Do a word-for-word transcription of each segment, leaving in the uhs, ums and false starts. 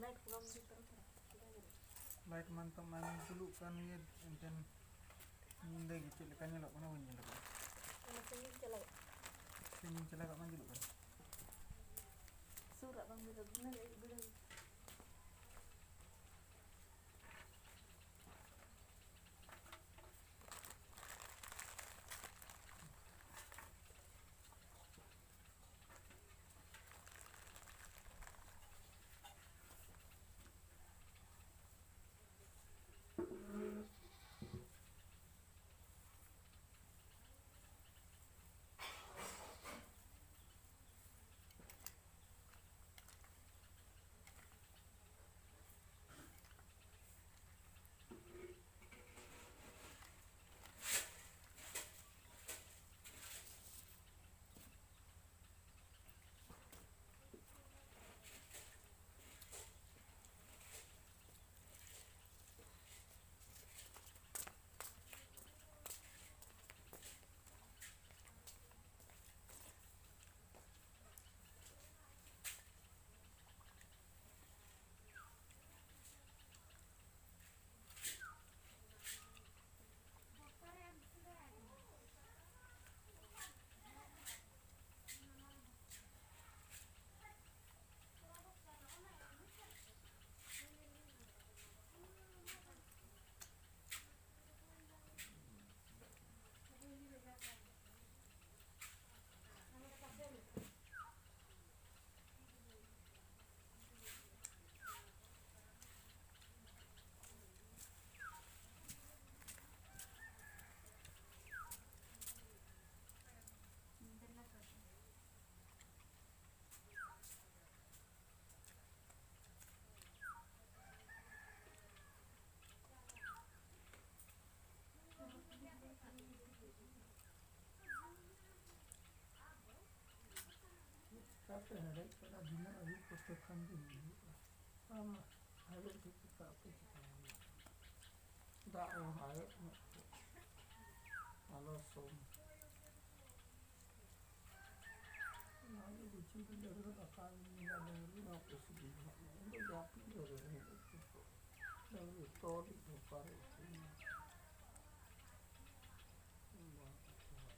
Light ᱠᱚ ᱵᱟᱢ ᱤᱫᱤ ᱛᱚᱨᱟ ᱛᱚᱨᱟ᱾ ᱞᱟᱭᱤᱴ ᱢᱟ ᱱᱤᱛᱚᱜ ᱢᱟ ᱡᱩᱞᱩᱜ ᱠᱟᱱ ᱜᱮ, ᱮᱱᱛᱮ ᱧᱤᱫᱟᱹ ᱜᱮ ᱪᱮᱫ ᱞᱮᱠᱟ ᱧᱮᱞᱚᱜ ᱠᱟᱱᱟ ᱵᱟᱹᱧ ᱧᱮᱞ ᱟᱠᱟᱫᱟ᱾ ᱚᱱᱟ ᱥᱟᱺᱜᱤᱧ ᱪᱟᱞᱟᱜ᱾ ᱥᱟᱺᱜᱤᱧ ᱪᱟᱞᱟᱜ ᱢᱟ ᱡᱩᱞᱩᱜ ᱠᱟᱱᱟ᱾ ᱥᱩᱨᱟᱜ ᱵᱟᱝ ᱵᱩᱡᱷᱟᱹᱜ, ᱵᱷᱤᱱᱟᱹ ᱜᱮ ᱵᱩᱡᱷᱟᱹᱜ᱾ ᱪᱤᱠᱟᱹᱛᱮ ᱦᱮᱰᱮᱡ ᱠᱟᱱᱟ? ᱫᱤᱱᱟᱹᱢ ᱟᱹᱭᱩᱵ ᱠᱚᱛᱮ ᱠᱷᱟᱱ ᱜᱮ ᱦᱩᱭᱩᱜᱼᱟ᱾ ᱟᱢ ᱦᱮᱰᱮᱡ ᱫᱚ ᱪᱤᱠᱟᱹᱛᱮ ᱪᱤᱠᱟᱹᱭᱟ? ᱫᱟᱜ ᱨᱮᱦᱚᱸ ᱟᱭᱮᱫ ᱢᱮ᱾ ᱟᱞᱚ ᱥᱚᱢ᱾ ᱚᱱᱟ ᱜᱮ ᱵᱩᱡᱷᱟᱹᱣ᱾ ᱰᱟᱹᱝᱨᱤ ᱫᱟᱠᱟ ᱧᱩᱭᱟ, ᱰᱟᱹᱝᱨᱤ ᱦᱚᱸ ᱠᱩᱥᱤ ᱜᱮ ᱦᱟᱸᱜ᱾ ᱩᱱᱤ ᱫᱚ ᱡᱟᱹᱯᱤᱫ ᱨᱮ ᱨᱮᱦᱮᱫ ᱩᱛᱩ ᱠᱚ᱾ ᱰᱟᱹᱝᱨᱤ ᱛᱚᱞ ᱤᱡ ᱫᱚ ᱚᱠᱟᱨᱮ ᱩᱛᱩᱭᱟ? ᱵᱟᱝ ᱩᱛᱩ ᱦᱟᱸᱜ᱾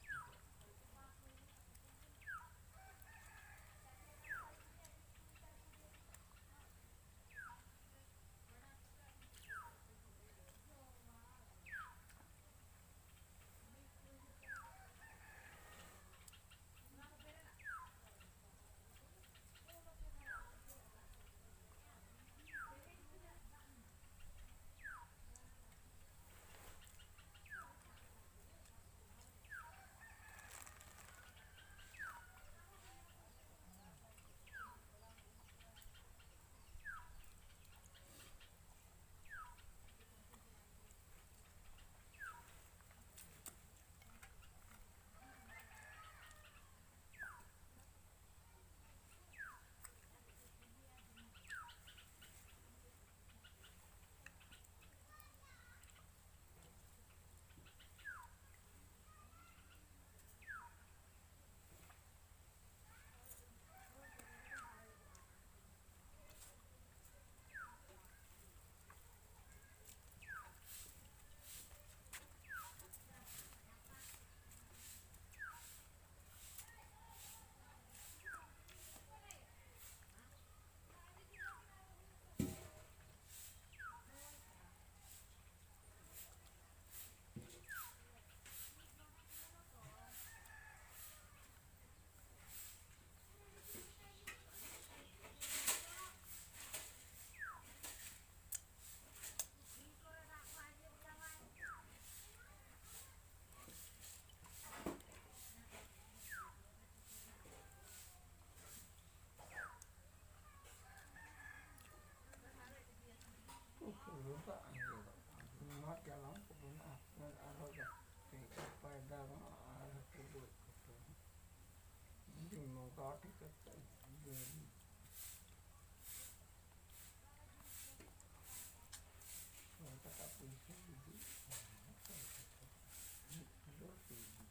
ᱦᱩᱲᱩ ᱫᱟᱜ ᱟᱸᱡᱮᱫᱚᱜ ᱠᱟᱱᱟ᱾ ᱱᱚᱣᱟ ᱡᱟᱞᱟᱢ ᱠᱚ ᱢᱮᱱᱟᱜᱼᱟ, ᱟᱨᱦᱚᱸ ᱫᱟᱜ ᱛᱮ ᱜᱟᱯᱟᱭ ᱫᱟᱜᱟ ᱟᱨ ᱦᱟᱹᱠᱩ ᱜᱚᱡ ᱠᱚᱯᱮ᱾ ᱡᱩᱫᱤ ᱱᱚᱝᱠᱟ ᱴᱷᱤᱠ ᱠᱟᱛᱮ ᱡᱩᱫᱤ ᱴᱟᱠᱟ ᱯᱩᱭᱥᱟᱹ ᱡᱩᱫᱤ ᱢᱤᱫ ᱠᱤᱞᱳ ᱛᱮ ᱤᱫᱤ᱾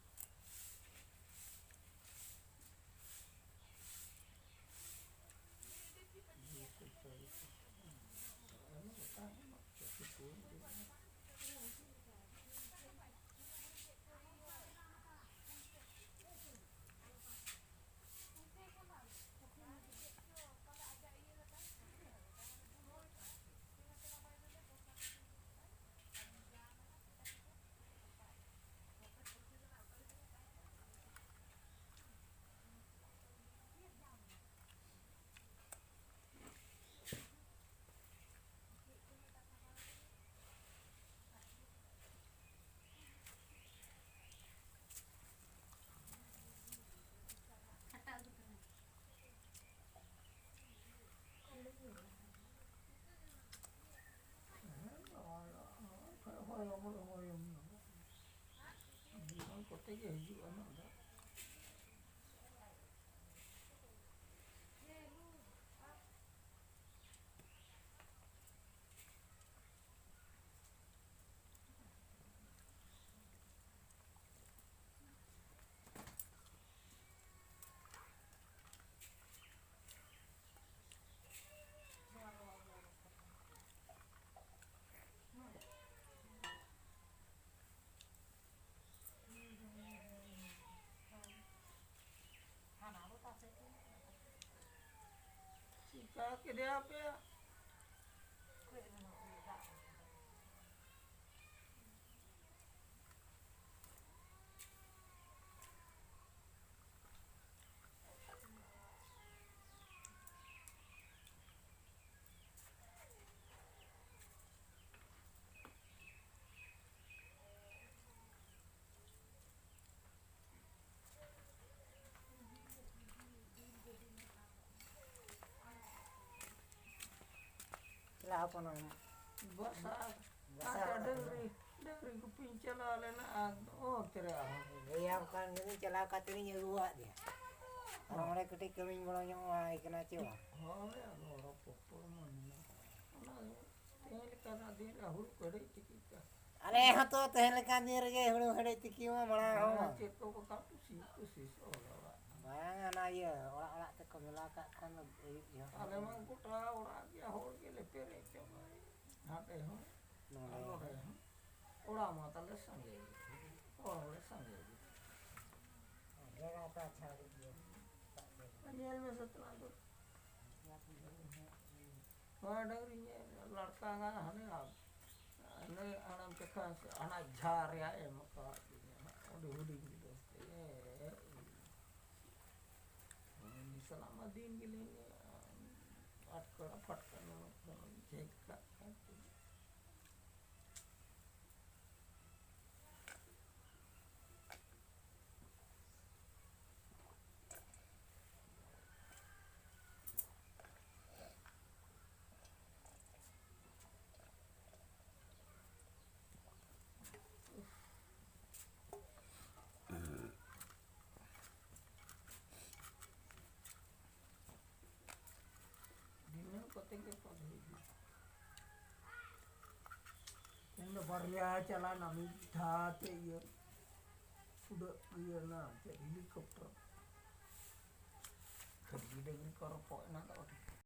ᱜᱮ ᱦᱤᱡᱩᱜᱼᱟ ᱱᱚᱣᱟ ᱫᱚ᱾ ᱪᱤᱠᱟ ᱠᱮᱫᱮᱭᱟᱯᱮ? ᱪᱟᱞᱟᱣ ᱦᱚᱯᱚᱱᱚᱜ ᱢᱮ᱾ ᱵᱟᱥᱟ, ᱵᱟᱥᱟ ᱟᱨ ᱚᱲᱟᱜ ᱰᱟᱹᱝᱨᱤ, ᱰᱟᱹᱝᱨᱤ ᱜᱩᱯᱤᱧ ᱪᱟᱞᱟᱣ ᱞᱮᱱᱟ, ᱟᱫᱚ ᱚᱱᱛᱮ ᱨᱮ ᱟᱨᱦᱚᱸ᱾ ᱞᱟᱹᱭᱟᱢ ᱠᱟᱱ ᱜᱤᱭᱟᱹᱧ, ᱪᱟᱞᱟᱣ ᱠᱟᱛᱮ ᱤᱧ ᱟᱹᱜᱩᱣᱟᱫ ᱢᱮᱭᱟ᱾ ᱟᱨ ᱚᱸᱰᱮ ᱠᱟᱹᱴᱤᱡ ᱠᱟᱹᱢᱤᱧ ᱜᱚᱲᱚ ᱧᱚᱜ ᱟᱭ ᱠᱟᱱᱟ ᱪᱮ ᱵᱟᱝ? ᱦᱳᱭ, ᱟᱫᱚ ᱚᱲᱟᱜ ᱯᱚᱠᱚ ᱢᱟ ᱢᱮᱱᱟᱜᱼᱟ᱾ ᱚᱱᱟ ᱛᱮᱦᱮᱧ ᱞᱮᱠᱟᱱᱟᱜ ᱫᱤᱱ ᱨᱮ ᱦᱩᱲᱩ ᱠᱚ ᱦᱮᱰᱮᱡ ᱛᱤᱠᱤ ᱠᱟᱜ᱾ ᱟᱞᱮ ᱦᱚᱸᱛᱚ ᱛᱮᱦᱮᱧ ᱞᱮᱠᱟᱱ ᱫᱤᱱ ᱨᱮᱜᱮ ᱦᱩᱲᱩ ᱦᱮᱰᱮᱡ ᱛᱤᱠᱤ ᱢᱟ ᱢᱟᱲᱟᱝ ᱦᱚᱸ ᱚᱱᱟ ᱵᱟᱝ᱾ ᱪᱮᱫ ᱠᱚ ᱜᱚᱴᱟ ᱠᱩᱥᱤ, ᱠᱩᱥᱤ ᱥᱚᱦᱚᱨ ᱚᱲᱟᱜ᱾ ᱵᱟᱝ, ᱚᱱᱟ ᱤᱭᱟᱹ ᱚᱲᱟᱜ ᱚᱲᱟᱜ ᱛᱮᱠᱚ ᱢᱮᱞᱟ ᱠᱟᱜ ᱠᱷᱟᱱ ᱫᱚ ᱟᱹᱭᱩᱵ ᱡᱚᱦᱚᱜ ᱟᱞᱮ ᱢᱟ ᱜᱚᱴᱟ ᱚᱲᱟᱜ ᱜᱮ ᱦᱚᱲ ᱜᱮᱞᱮ ᱯᱮᱨᱮᱡ ᱪᱟᱵᱟᱭ᱾ ᱦᱟᱸᱰᱮ ᱦᱚᱸ ᱱᱚᱰᱮ ᱟᱨ ᱱᱚᱰᱮ ᱦᱚᱸ᱾ ᱦᱚᱸ᱾ ᱚᱲᱟᱜ ᱢᱟ ᱛᱟᱞᱮ ᱥᱟᱸᱜᱮ ᱜᱮ᱾ ᱦᱚᱲ ᱦᱚᱸᱞᱮ ᱥᱟᱸᱜᱮ ᱜᱮ᱾ ᱡᱟᱭᱜᱟ ᱛᱚ ᱟᱪᱪᱷᱟ ᱜᱮ᱾ ᱧᱮᱞ ᱢᱮᱥᱮ ᱛᱚᱨᱟ ᱫᱚ᱾ ᱱᱚᱣᱟ ᱰᱟᱹᱝᱨᱤ ᱧᱮᱞ ᱞᱟᱲᱠᱟ ᱜᱟᱱ ᱦᱟᱱᱮ ᱟᱢ᱾ ᱦᱟᱱᱮ ᱦᱟᱲᱟᱢ ᱠᱟᱛᱷᱟ ᱦᱟᱱᱟ ᱡᱷᱟᱲ ᱨᱮᱭᱟᱜ ᱮᱢ ᱟᱠᱟᱫ ᱫᱤᱧᱟ᱾ ᱚᱸᱰᱮ ᱦᱩᱰᱤᱧ ᱜᱤᱫᱽᱨᱟᱹ᱾ ᱮ, ᱩᱱᱤ ᱥᱟᱞᱟᱜ ᱢᱟ ᱫᱤᱱ ᱜᱮᱞᱤᱧ ᱟᱴᱠᱟᱲᱟ ᱯᱷᱟᱴᱠᱟ ᱱᱚᱣᱟ ᱠᱷᱚᱱ ᱡᱷᱮᱸᱠ ᱠᱟᱜ ᱠᱟᱱ ᱛᱤᱧ᱾ ᱛᱮᱜᱮ ᱠᱚ ᱞᱟᱹᱭ ᱮᱫᱟ᱾ ᱤᱧ ᱫᱚ ᱵᱟᱨᱭᱟ ᱪᱟᱞᱟᱣᱱᱟ, ᱢᱤᱫ ᱫᱷᱟᱣ ᱛᱮ ᱤᱭᱟᱹ ᱩᱰᱟᱹᱜ ᱤᱭᱟᱹ ᱱᱟ ᱪᱮᱫ ᱦᱮᱞᱤᱠᱚᱯᱴᱟᱨ᱾ ᱠᱷᱟᱹᱞᱤ ᱰᱟᱹᱝᱨᱤ ᱠᱚ ᱨᱚᱯᱚᱜ ᱮᱱᱟ ᱫᱚ᱾